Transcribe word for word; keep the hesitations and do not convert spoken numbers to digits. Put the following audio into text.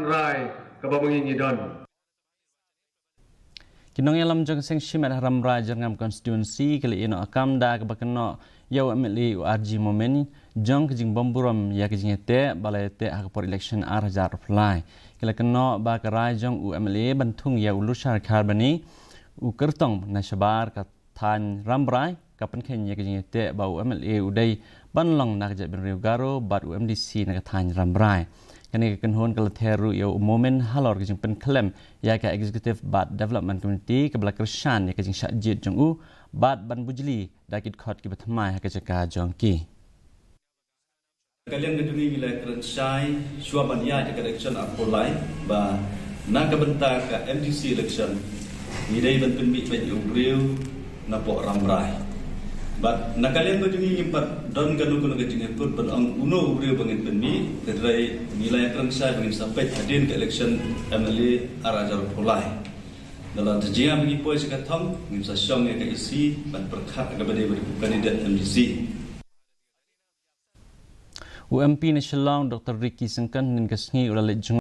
Rai kaba myngi ngi don. Ki nongïalam jong ka seng shimet ha Rambrai Jyrngam constituency ki la ïehnoh kam da kaba kynnoh ïa u M L A u R G Momin jong ka jingbymburom ïa ka jingïateh ba la ïateh ha ka por election ar hajar arphew lai. Ki la kynnoh ba ka rai jong u M L A ban thung ïa u Lushar Kharbani, u kyrtong na shabar ka thaiñ Rambrai, ka pynkheiñ ïa ka jingïateh ba u M L A u dei ban long na ka jaitbynriew Garo bad u M D C na ka thaiñ Rambrai. Kane ka kynhun ka la ther ruh ïa u Momin halor ka jingpynkhlem ïa ka Executive bad Development Committee kaba la kyrshan ïa ka jingshah jied jong u bad ban bujli da ki dkhot kiba thymmai ha ka jaka jong ki. Ka liang ka jong ngi ngi la kren shai shuwa ban ïaid ïa ka election arphew lai ba na ka bynta ka M D C election ngi dei ban pynmih beit ïa u briew na poh Rambrai. Bad na ka liang ka jong ngi ngim pat don kano kano ka jingïathuh ban ong uno u briew ba ngin pynmih, hynrei ngi la kren shai ba ngin sa peit hadien ka election M L A ar hajar arphew lai. Da la jia ba ngi poi sha ka thong ngin sa shong ïa ka E C ban pyrkhat ïa kaba dei ba dei u candidate M D C. U M P na Shillong Doctor Ricky Syngkon hynnin ka sngi u la leit jngoh